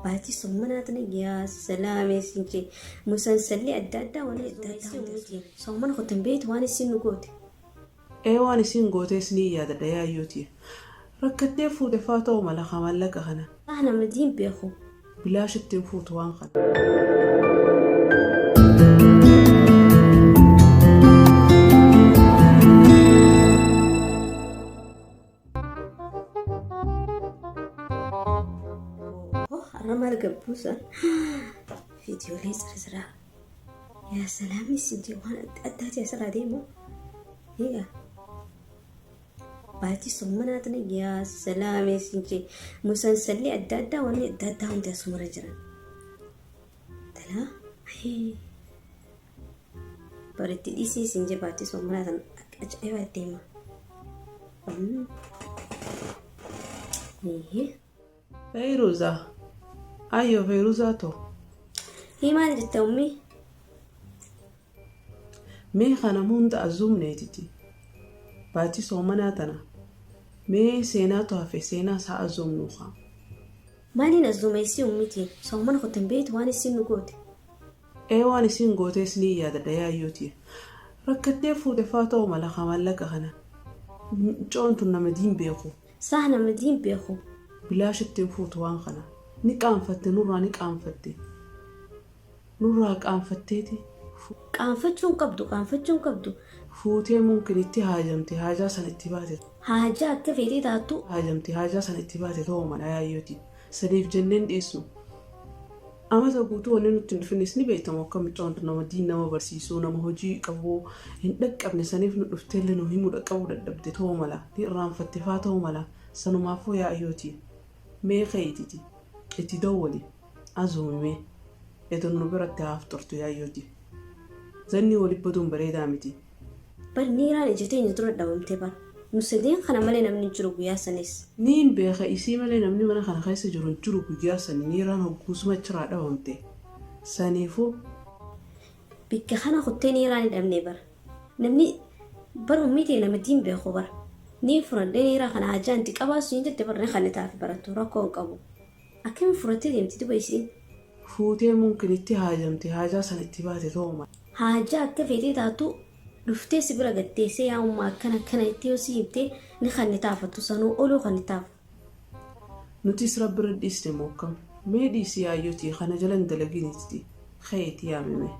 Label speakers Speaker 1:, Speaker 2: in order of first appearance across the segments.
Speaker 1: Baatii soommanaa tana yaa salaamee siin jee musansalli adda addaa waan adda addaa hunda soomana kutan beektu waan isin nu goote.
Speaker 2: Ee waan isiin gootees niin yaadadha yaayyoo tiya. Rakkattee fuute faa ta'uu mala ka maallaqa kana.
Speaker 1: Saah nama diin beeku.
Speaker 2: Bilaashitti hin fuutu waan kana.
Speaker 1: Har'a maal gabbuusa? Viidiyoolee sirsiraa. Yaa salaamii siin jee waan adda addaati asirraa deemu. Egaa baatii soommanaa tana yaa salaamii siin jee musansalli adda addaa wanni adda addaa hundi asumarra jiran. Talaa bareetti dhiisii siin jee baatii soommanaa tana akka ajaa'ibaa deema.
Speaker 2: Feyruza. Ayyoo Feyruzaa too.
Speaker 1: Hii maal jette ummii?
Speaker 2: Mee kana hunda azuumneetiti. Baatii soomanaa tana. Mee seenaatu hafe seenaas haa azuumnuu kaa.
Speaker 1: Maaliin azuumeessii ummiti? Soomana kutan beektu waan isiin nu goote.
Speaker 2: Ee waan isiin gootees niin yaadadha yaayyoo tiya. Rakkattee fuute faa ta'uu mala ka maallaqa kana. Mucoon tun nama diin beeku.
Speaker 1: Saah nama diin beeku.
Speaker 2: Bilaashitti hin fuutu waan kana. Ni qaanfatte nurraa ni qaanfatte. Nurraa qaanfatteeti
Speaker 1: Qaanfachuu hin qabdu qaanfachuu hin qabdu.
Speaker 2: Fuutee mumkin itti haajamte haajaa san itti baate.
Speaker 1: Haajaa akka feetee taatu.
Speaker 2: Haajamte haajaa san itti baate ta'uu mala yaayyoo tiya. Saniif jennee hin dhiisnu. Amata guutuu wanni nutti hin dhufinis ni beektamu akka mucoon tun nama diin nama barsiisuu nama hojii qabu hin dhaqqabne saniif nu dhufteellee nu himuu dhaqqabuu dadhabde ta'uu mala ni irraanfatte faa ta'uu mala sanumaafuu yaa ayyooti mee keeytiti itti dawwali azuumi mee edon nu biratti haa afxurtu yaa ayyooti zannii wali baduun bareedaa miti.
Speaker 1: Bar niiraan ija teenya dura dhabamte bar. Nu sadeen kana malee namni hin jiru guyyaa sanis.
Speaker 2: Niin beeka isii malee namni mana kana keessa jiru hin jiru guyyaa sani niiraan hogguusuma achirraa dhabamte saniifuu.
Speaker 1: Bikka kana kuttee niiraa ni dhabne bar. Namni bar ummii tee nama diin beeku bar. Niin furadhee niiraa kana hajaan itti qabaa siin jette bar ni kannitaafi barattu rakkoo hin qabu. Akkami furattee deemti duba isiin?
Speaker 2: Fuutee mumkin itti haajamte haajaa san itti baate ta'uu mala.
Speaker 1: Haajaa akka feetee taatu dhuftee si bira gad teessee yaa ummaa akkana akkana jettee yoo si himte ni kannitaaf attu sanuu oluu kannitaaf.
Speaker 2: Nutis rabbirra dhiisne moo akkam? Mee dhiisi yaayyoo kana jala hin dalagin itti ka'e itti yaami mee.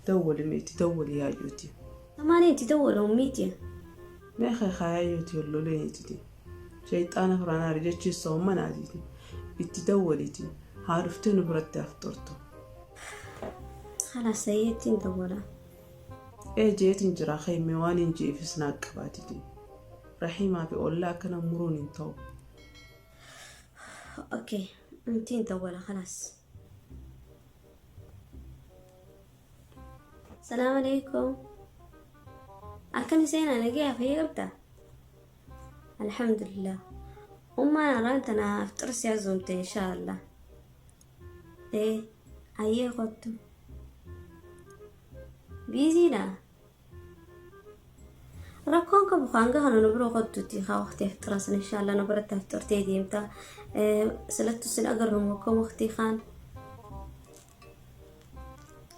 Speaker 2: Dawwali mee itti dawwali yaayyoo tiya.
Speaker 1: Maaliin itti dawwala ummii tiya?
Speaker 2: Mee kee kaa yaayyoo tiya ol loleen itti. Sheyxaana firaanaari jechiin soommanaatiiti. Itti dawwaliiti haa dhuftee nu biratti afxurtu.
Speaker 1: Khalas sayyeettiin dawwala.
Speaker 2: Ee jeetiin jira keemme waan hin jeefis naa qabaatiti. Rahiimaa fi ollaa akkana muruun hin ta'u.
Speaker 1: Okay, intiin dawwala khalas. Salaam alaikum. Akkami seenaa nagaya fayya qabdaa? Alhamdulillah. Ummaan har'aan tana afxir si azuumte inshaallah. Ee ayyee kottu. Biiziidha. Rakkoon qabu hanga kana nu bira kottuti haa waqtii afxira sana inshaallah nu biratti afxirtee deemta. Silattu sin agarru akka waqtii kaan.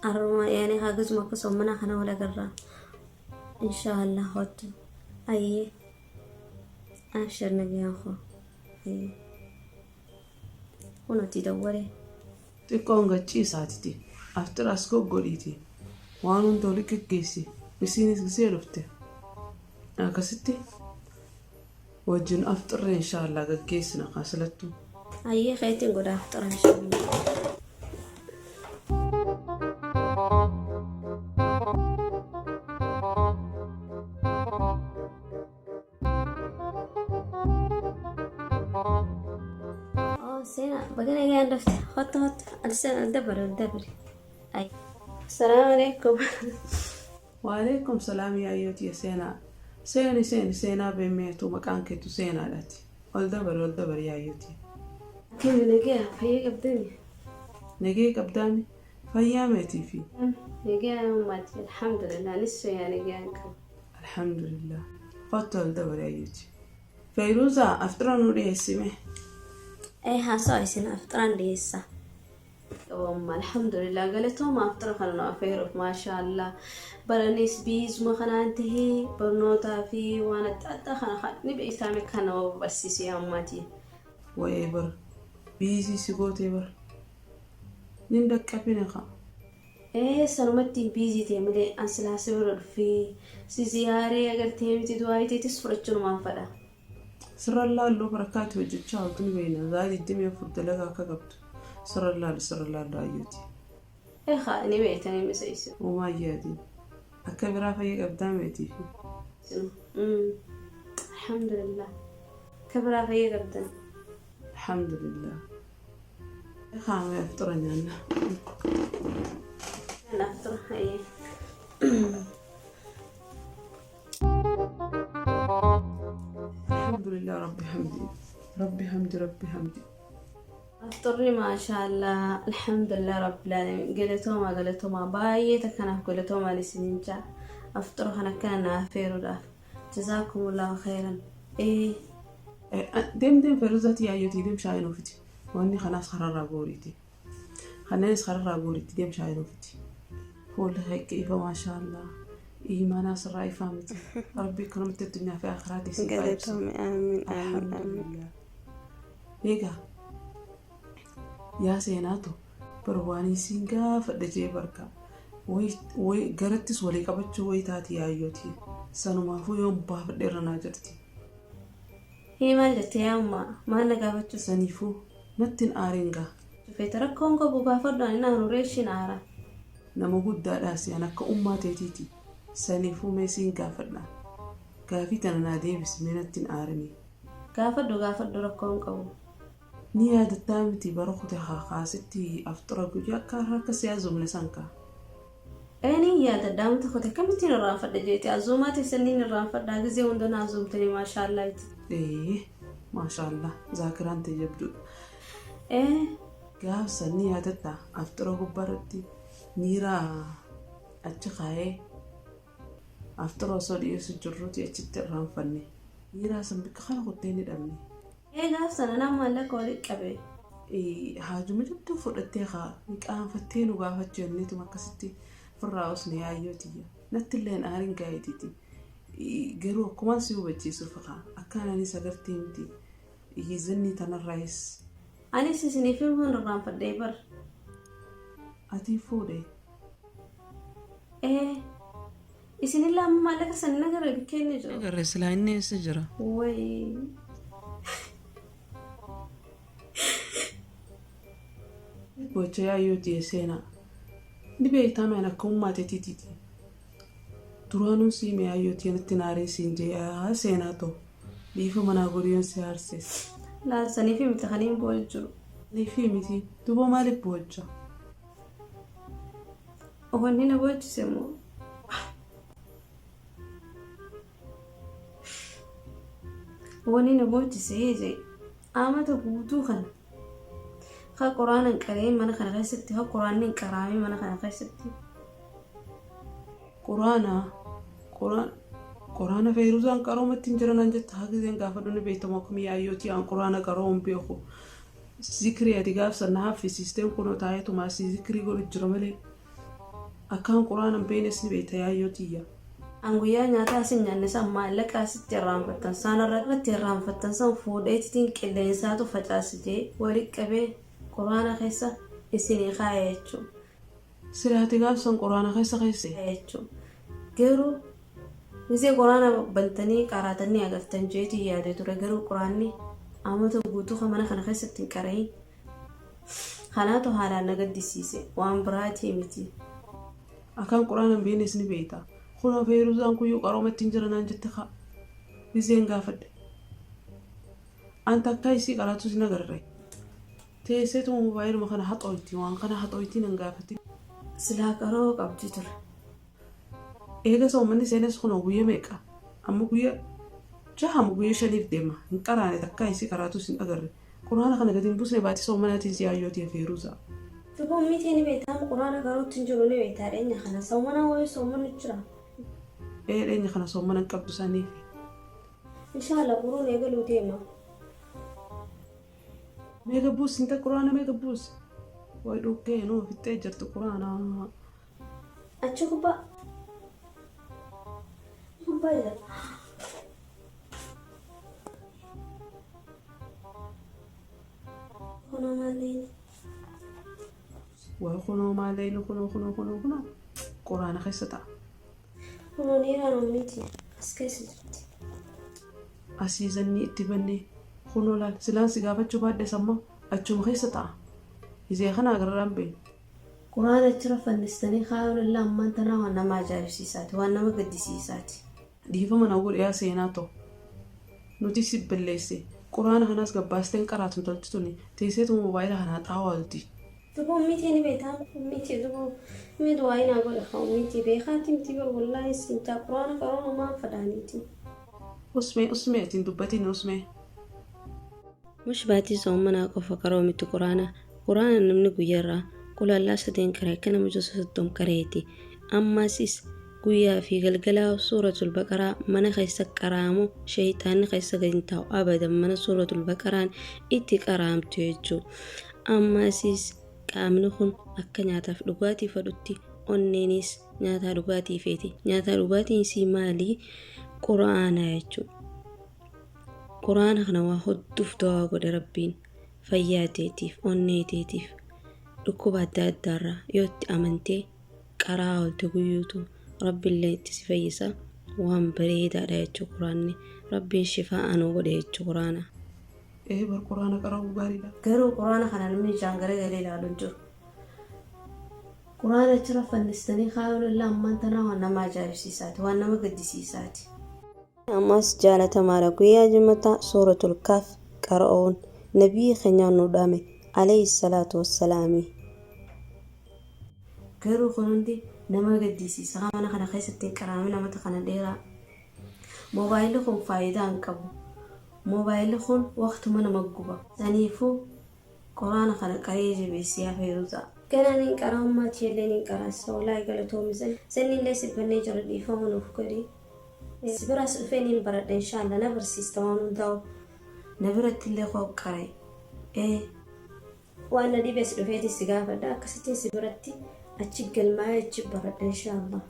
Speaker 1: Arruma yaani haa gizuma akka soommanaa kana wal agarra. Inshaallah kottu. Ayyee. Abshir nagayaan koo. Ayyee. Kunuuti dawwalee.
Speaker 2: Xiqqoon gad ciisaatiti afxira as goggodhiiti waan hunda wali geggeessi isiinis gisee dhufte akkasitti wajjin afxirree inshaallah gaggeessina kaa silattuu.
Speaker 1: Ayyee keetiin godha afxira inshaallah. Seenaa baga nagaan dhufte. Hottu hottu. Alseen al dabare al dabare. Ay. Assalaamu alaikum.
Speaker 2: Waalaikum salaam yaayyoo tiya seenaa. Seeni seeni seenaa beemmeetu maqaan keetu seenaadhaati. Ol dabari ol dabari yaayyoo tiya.
Speaker 1: Akkami nagaya fayya qabdani?
Speaker 2: Nagee qabdaami fayyaa meetii fi.
Speaker 1: Nagaya ummaati alhamdulillah anis fayyaa nagayaan qaba.
Speaker 2: Alhamdulillah. Kottu ol dabari ayyuuti. Feyruuzaa afxira nuu dhiyeessi mee.
Speaker 1: Ee haasawa isin afxiraan dhiyeessa. Qabamma alhamdulillah galatooma afxira kana nu afeeruuf maashaallah baranis biizuma kanaan tahee barnootaa fi waan adda addaa kana ni beektaame kan nama barsiise ammaati.
Speaker 2: Wa'ee bar biizii si gootee bar nin dhaqqabine kaa.
Speaker 1: Ee sanumatti biizii ta'e malee an silaa si bira dhufee si ziyaaree agartee miti du'aa teetis fudhachuunumaan fadha.
Speaker 2: Sirra laalluu bara akka ati hojjechaa ooltu ni beekna. Sa'a 24 dalagaa akka qabdu. Sirra laallu sirra laallu ayyooti.
Speaker 1: Eegaa ni beektanii misa isin.
Speaker 2: Uumaa yaadin. Akka biraa fayya qabdaa meetiif.
Speaker 1: Alhamdulillah. Akka biraa fayya qabdan.
Speaker 2: Alhamdulillah. Eegaa mee afxira nyaanna.
Speaker 1: Afxira hayyee.
Speaker 2: Alhamdulillah rabbi hamdi. Rabbi hamdi rabbi hamdi.
Speaker 1: Afxirri maashaallah alhamdulillah rabbil alamin galatooma galatooma baay'ee takkanaaf galatoomaan isiniin jaa afxira kan akkana naaf feeruudhaaf jazaakumullahu khairan. Ee
Speaker 2: Deem deem Feeruzaati yaayyooti deem shaayii nuufiti. Wanni kanaas kararraa gooriiti. Kanneenis kararraa gooriiti deem shaayii nuufiti. Fuulli kee ifa maashaallah. Iimaanaa sirraa ifaa miti. Rabbi akkanumatti addunyaa fi akiraatti si haa ibsu.
Speaker 3: Galatoomi amiin amiin amiin.
Speaker 2: Alhamdulillah. Egaa yaa seenaatu barbaanii siin gaafadha jee barka. Wayi garattis walii qabachuu wayi taati yaayyooti. Sanumaafuu yoon baafadhe irra naa jirti.
Speaker 1: Hii maal jettee yaa ummaa maal na gaafachuu
Speaker 2: Saniifuu natti hin aariin gaa.
Speaker 1: feete rakkoon qabu gaafadhu ani naan ureeshin aara.
Speaker 2: Nama guddaadhaas an akka ummaa teetiiti. Saniifuu mee siin gaafadha. Gaafii tana naa deebisi mee natti hin aarini.
Speaker 1: Gaafadhu gaafadhu rakkoon qabu.
Speaker 2: Ni yaadattaa miti bara kute kaasitti afxira guyyaa akka harka si azumne sanka.
Speaker 1: Ee ni yaadadha amata kote akkamittiin irraanfadha jeeti azuumaa teessaniin irraanfadha gizee hunda na azuumtanii maashaallah itti.
Speaker 2: Ee maashaallah zaakiraan ta'e jabduudha.
Speaker 1: Ee
Speaker 2: Gaafsan ni yaadatta afxira gubbaarratti niiraa achi kaayee afxira osoo dhiyeessu jirruuti achitti irraanfanne. Niiraa san bikka kana kuttee ni dhabne.
Speaker 1: Ee gaafsan anaan maallaqa walitti qabe.
Speaker 2: Haajuma jabduu fudhattee kaa qaanfattee nu gaafachuu jenneetuma akkasitti firraa osne yaayyootiyya. Natti illee hin aarin gaa'itiiti. Garuu akkumaan si hubachiisuuf kaa akkaan anis agartee miti. Zanni tanarraayis.
Speaker 1: Anis isiniif himuun irraanfadhee bar.
Speaker 2: Ati fuudhe.
Speaker 1: Ee isinillee amma maallaqa sana hin agarre bikkee inni jiru.
Speaker 2: Agarre silaa inni eessa jira?
Speaker 1: Wayi.
Speaker 2: Gocha yaayyootii seenaa. Ni beektaa meen akka ummaa teetiitiiti. Duraanuun siime yaayyootii natti naaree siin jee yaa seenaa ta'u. Dhiifa manaa godhiyoon si aarsees.
Speaker 1: Laalsanii fi miti kaniin boo'u jiru.
Speaker 2: Niifi miti duuba maaliif boo'acha?
Speaker 1: Wanni na boochise immoo wanni na boochise jee amata guutuu kana ka quraana hin qareen mana kana keessatti ka quraanni hin qaraamee mana kana keessatti.
Speaker 2: Quraana quraana Feeruzaan qaroomatti hin jiran jetta haa gizeen gaafadhu ni beektamu akkuma yaayyootii aan quraana qaroo hin beeku. Zikrii ati gaafsan na haffisiisteen kunoo taa'eetuma asii zikrii godhu jira malee. Akkaan quraana hin beeknes ni beekta yaayyootiyya.
Speaker 1: An guyyaa nyaataa isin nyaanne san maallaqa asitti irraanfattan saan irratti irraanfattan san fuudheetiin qilleensaatu facaasitee walitti qabee quraana keessa isinii kaaya jechuudha.
Speaker 2: Silaati gaafsan quraana keessa keesse.
Speaker 1: Jechuudha. Garuu gisee quraana bantanii qaraatanii agartan jeetii yaadee ture garuu quraanni amata guutuu kan mana kana keessatti hin qarayin. Kanaatu haalaan na gaddisiise waan biraatii miti.
Speaker 2: Akkaan quraana hin beeknes ni beekta. Kunoo Feeruzaan kuyyuu qaroomatti hin jiranaan jette kaa. Gizeen gaafadhe. Anta akka isii qaraatus hin agarre. Teesseetuma moobaayiluma kana haxooyti waan kana haxooyti nan gaafatin.
Speaker 1: Silaa qaroo qabdi ture.
Speaker 2: Eega soommanni seenes kunoo guyya meeqa? Amma guyya jahamu guyya shaniif deema. Hin qaraane takkaa isii qaraatus hin agarre. Quraana kana gadi hin buusne baatii soomanaatiin si yaayyootii Feeruza.
Speaker 1: Duuba miti ni beektaa quraana garootti hin jiru ni beektaa dheenya kana soomana wayii soomanni jira.
Speaker 2: Ee dheenya kana soomana hin qabdu saniif.
Speaker 1: Inshallah quruun eegaluu deema.
Speaker 2: Meeqa buusi inta quraana meeqa buusi? Way dhukkee nuu fixxee jirti quraanaa.
Speaker 1: Achi gubbaa. Gubbaa jira. Kunoo maalleen.
Speaker 2: Way kunoo maalleen kunoo kunoo kunoo kunoo quraana keessa ta'a.
Speaker 1: Kunoo niiraan ummiti as keessa jirti.
Speaker 2: Asii zannii itti bannee kunoo laal silaan si gaafachuu baadhe samma achuma keessa ta'a. Isee kana agarraan beenu.
Speaker 1: Quraana achirra fannistanii kaayuun illee ammaan tanaa waan nama ajaa'ibsiisaati waan nama gaddisiisaati.
Speaker 2: Dhiifama na godhi yaa seenaa too. Nuti si balleesse. Quraana kanaas gabbaasteen qaraatu intalti tuni teesseetuma mobaayila kana haxaawaalti.
Speaker 1: Duba ummitii ni beetaa ummitii duba ummii du'aayii naa godha kaa ummitii beekaati miti bar wallaahi siin jaa quraana qaruun homaa fadhaaniiti.
Speaker 2: Usmee usmee ati hin dubbatin usmee.
Speaker 1: Mush baatii soommanaa qofa qaroo miti quraana quraana namni guyyarraa qulallaa sadeen qare akka nama jusa 30 qareeti ammasis guyyaa fi galgalaa suuratul baqaraa mana keessa qaraamu sheyxaanni keessa gad hin taa'u abadan mana suuratul baqaraan itti qaraamtu jechuu ammasis qaamni kun akka nyaataaf dhugaatii fedhutti onneenis nyaataa dhugaatii feeti nyaataa dhugaatiin isii maali quraana jechuu Qur'aana kana waa hodduuf du'aa godhe Rabbiin fayyaa teetiif onnee teetiif dhukkuba adda addaarraa yoo itti amantee qara'aa oolte guyyuutu Rabbillee itti si fayyisa waan bareedaadha jechuu qur'aanni Rabbiin shifaa'a nuu godhe jechuu qur'aana.
Speaker 2: Ee bar qur'aana qara'uu gaariidha.
Speaker 1: Garuu qur'aana kana namni ijaan garagalee ilaalu hin jiru. Qur'aana achirra fannistanii kaayuun illee ammaan tanaa waan nama ajaa'ibsiisaati waan nama gaddisiisaati. Ammas jaalatamaadha guyyaa jimataa suuratul kahf qara'uun nabiyyii keenyaan nu dhaame aleyhi salaatu wassalaami. Garuu kun hundi nama gaddisiisa mana kana keessatti hin qaraamin amata kana dheeraa moobaayilli kun faayidaa hin qabu moobaayilli kun waqtuma nama guba saniifuu Qur'aana kana qaree jabeessi yaa Feeruuzaa. Ganaa nin qaraa ummaa tiyallee nin qaraasisa wly galatoomi sannillee si bannee jira dhiifama nuuf godhi si biraas dhufee nin baradha inshallah na barsiista waan hundaa'u na birattillee koo qara'i ee waan na dhibes dhufeetiin si gaafadha akkasittiin si biratti achi galmaa'ee achi baradha inshallah.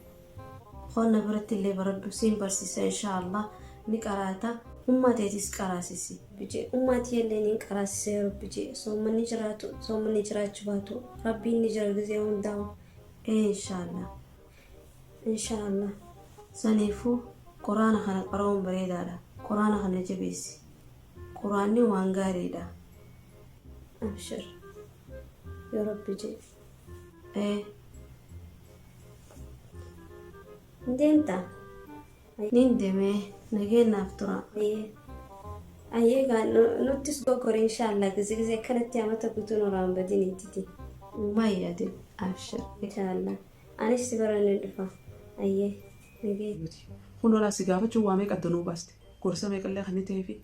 Speaker 1: Koon na biratti illee baradhu siin barsiisa inshaa Allah ni qaraata ummaa teetis qaraasisi. Rabbi ummaa tiyyallee niin qaraasisa yaa rabbi jee soommanni jiraatu soommanni jiraachu baatu rabbiin ni jira gizee hundaa'u ee inshaa Allah inshaa Allah saniifuu quraana kana qara'uun bareedaadha quraana kana jabeessi quraanni waan gaariidha abshir yoo rabbi jee ee Hin deemtaa? Nin deemee nageen naaf tura. Ayyee gaa nuttis goggore inshaallah gize gize akkanatti amata guutuu nurraa hin badiniititi. Uumaa yaadin abshir inshaallah. Anis si bira ni dhufa. Ayyee nagee.
Speaker 2: Kun olaa si gaafachuun waa meeqa adda nuu baaste gorsa meeqallee kan ta'eefi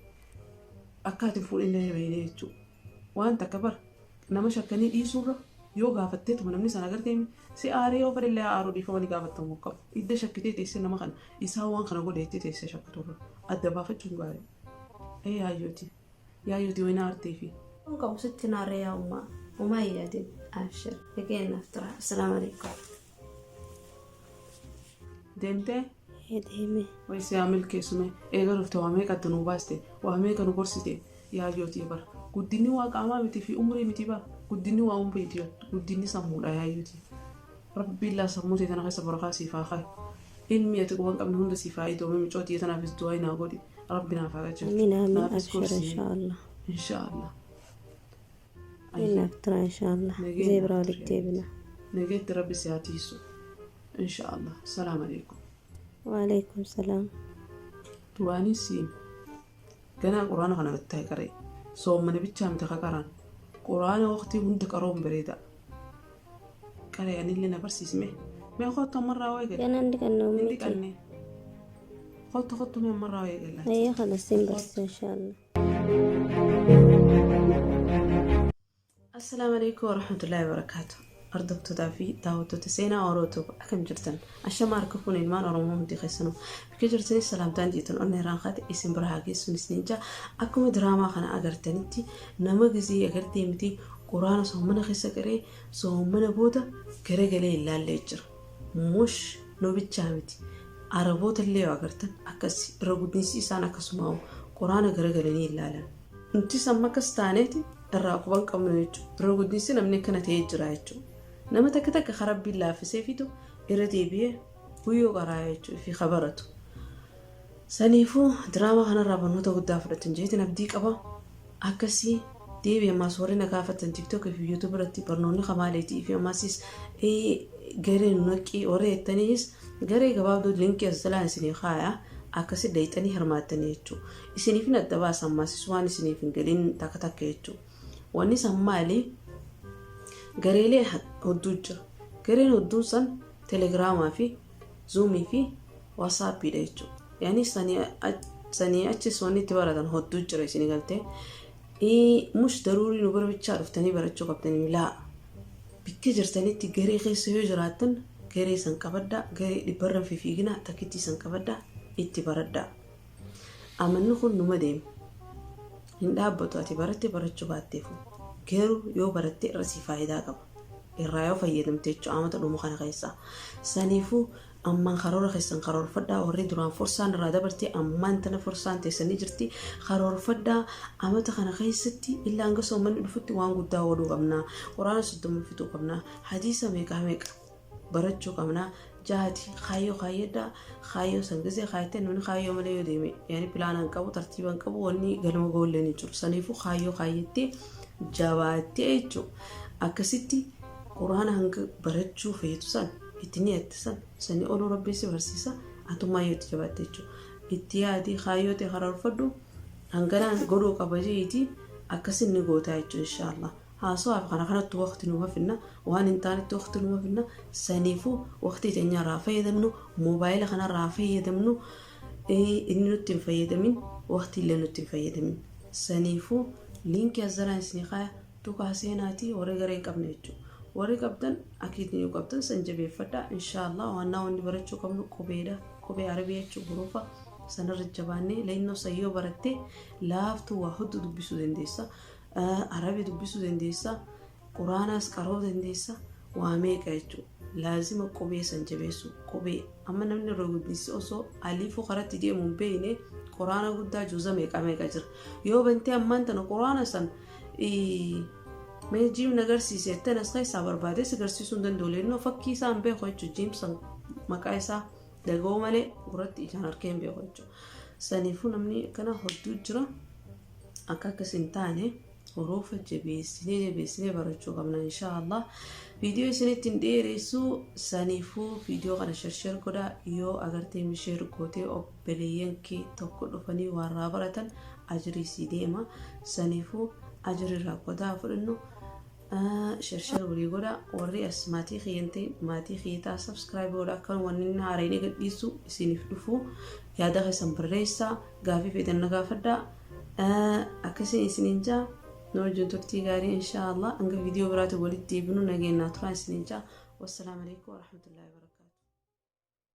Speaker 2: akka ati hin fuudhinillee beeknee jechuudha. Waan takka bar nama shakkanii dhiisuurra yoo gaafatteetuma namni sana agartee si aaree yoo fedhellee haa aaruu dhiifama ni gaafattamu qabu. Idda shakkitee teessee nama kana isaa waan kana godhe jettee teessee shakkaturra adda baafachuun gaarii. Ee yaayyooti yaayyooti wayina aartee fi.
Speaker 1: Kun qabu sitti naarree yaa ummaa. Umaa hin yaadin. Abshir. Nageen naaf tura. Assalaamu alaikum.
Speaker 2: Deemtee?
Speaker 1: Ee deeme.
Speaker 2: Way si haa milkeessu mee eega dhufte waa meeqa adda nuu baaste waa meeqa nu gorsite yaayyootii bar guddinni waa qaamaa miti fi umrii miti bar guddinni waa umriiti guddinni sammuudha yaayyootii rabbiin laa sammuu tee tana keessa barakaa siif haa kaayu ilmi ati quban qabne hunda siif haa idoome micoo tiyya tanaafis du'aa naa godhi rabbi naaf haa qajeelchu
Speaker 1: Amiin amiin
Speaker 2: naafis
Speaker 1: abshir
Speaker 2: gorsi
Speaker 1: inshaallah.
Speaker 2: inshaallah.
Speaker 1: Amiin naaf tura inshaallah.
Speaker 2: Nageen
Speaker 1: Gizee
Speaker 2: naaf
Speaker 1: biraa
Speaker 2: turi
Speaker 1: walitti deebina.
Speaker 2: Nageetti rabbi si haa tiisu inshaallah salaam alaikum.
Speaker 1: Waalaikum salaam.
Speaker 2: Duraanii siin ganaa quraana kana gattaa qaree soommana bichaa miti ka qaraan quraana waqtii hunda qaroon bareeda qaree anillee na barsiisme mee kottu ammarraa waa eegale
Speaker 1: Ganaan dhiqanne
Speaker 2: hin
Speaker 1: ummiti.
Speaker 2: dhiqanne kottu kottu mee ammarraa waa eegalla
Speaker 1: Ayyee kana siin barsiisa inshaallah.
Speaker 2: Assalaamu alaikum warahmatullahi wabarakaatu. Hordoftootaa fi daawwattoota seenaa Orootuu akkam jirtan? Ashama harka fuune ilmaan Oromoo hundi keessanuu. Bakka jirtanis salaamtaan jeetan onnee irraan kaate isin bira haa geessuun isiniin jaa. Akkuma diraamaa kana agartanitti nama gizee agartee miti Quraana soomana keessa qaree soomana booda garagalee ilaallee jira. Mush nu bichaa miti. Araboota illee yoo agartan akkas irra guddinsi isaan akkasuma quraana garagalanii ilaalan. Nutis amma akkas taaneeti irraa quban qabnu jechuudha. Irra guddinsi namni akkana ta'ee jira jechuudha. Nama takka takka karabbiin laaffisee fidu irra deebi'ee guyyoo qaraa jechuudha fi kabaratu. Saniifuu diraamaa kanarraa barnoota guddaa fudhatan jeetiin abdii qaba. Akkasii deebi ammaas warri na gaafatan TikTok fi YouTube irratti barnoonni kamaaleetii fi ammaasis garee nu naqii warri jettaniis garee gabaabduu linkii as jalaan isinii kaaya akkasi dheeyxanii hirmaattanii jechuudha. Isiniif hin adda baasa ammaasis waan isiniif hin galin takka takka jechuudha. Wanni san maali? Gareelee hedduu jira. Gareen hedduun san Telegiraamaa fi Zuumii fi Waasaappiidha jechuudha. Yaani sanii achis wanni itti baratan hedduu jira isinii galtee. Mush daruurii nu bira bichaa dhuftanii barachuu qabdanii laa. Bikka jirtanitti garee keessa yoo jiraattan garee san qabaddaa, garee dhibbarran fiiginaa takkittii san qabaddaa itti baradhaa. Amanni kun numa deema. Hin dhaabbatu ati baratte barachuu baatteefu. Garuu yoo baratte irra sii faayidaa qaba. Irraa yoo fayyadamte jechuudha amata dhumu kana keessaa. Saniifuu ammaan karoora keessan karoorfadhaa warri duraan forsaan irraa dabarte ammaan tana forsaan teessanii jirti karoorfadhaa amata kana keessatti illaa hanga soommanni dhufutti waan guddaa godhuu qabna. Quraana 30 fixuu qabna. Hadiisa meeqa meeqa barachuu qabna. Jaati kaayyoo kaayyadhaa kaayyoo san gisee kaayattee namni kaayyoo malee yoo deeme yaani pilaana hin qabu tartiiba hin qabu wanni galma goollee ni jiru. Saniifuu kaayyoo kaayyattee jabaattee jechuudha. Akkasitti quraana hanga barachuu feetu san itti niyatte san sanii oluu rabbiin si barsiisa atummaa yoo itti jabaatte jechuudha. Itti yaadii kaayyoo ta'e karoorfadhu hanganaan godhuu qaba jeetii akkasin ni gootaa jechuudha inshaallah. Haasawaaf kana kanatti waqti numa finna waan hin taanetti waqti numa finna saniifuu waqtii teenya irraa fayyadamnu moobaayila kanarraa fayyadamnu inni nutti hin fayyadamin waqtii illee nutti hin fayyadamin saniifuu liinkii as jalaan isinii kaaya tuqaa seenaatii warri garee hin qabne jechuudha. Warri qabdan akiitiin yoo qabdan san jabeeffadhaa inshaallah waannaa wanni barachuu qabnu qubeedha qubee arabii jechuun hurufa sanarra jabaannee leennoo san yoo baratte laaftuu waa hedduu dubbisuu dandeessa. Arabii dubbisuu dandeessa, Quraanaas qara'uu dandeessa, waa meeqa jechuudha. Laazima qubee san jabeessu qubee amma namni irra guddinsi osoo aliifuu karatti deemu hin beekne quraana guddaa juuza meeqa meeqa jira. Yoo bantee ammaan tana quraana san mee jiim na garsiise jetteen as keessaa barbaadee si garsiisuu hin danda'u. Leennoo fakkii isaa hin beeku jechuudha. Jiim san maqaa isaa dhaga'uu malee gurratti ijaan arkee hin beeku jechuudha. Saniifuu namni akkana hedduu jira. Akka akkas hin taane huruufa jabeessinee jabeessinee barachuu qabna inshaallah. Viidiyoo isinitti hin dheeressu saniifuu viidiyoo kana share godhaa yoo agartee share gootee obboleeyyan kee tokko dhufanii waan irraa baratan ajirii sii deema. Saniifuu ajirii irraa qodaa fudhannu share walii godhaa warri as maatii kiyyan ta'in maatii kiyya ta'a subscribe godhaa akka wanni inni haaraan gadhiisu isiniif dhufu yaada keessan barreessaa gaafii fedhan na gaafadhaa akkasiin isiniin jaa nu wajjin turtii gaarii inshaallah hanga viidiyoo biraatti walitti deebinu nageenyaa turaa isiniin jaa wassalaamu alaikum warahmatullahi wabarakatuh.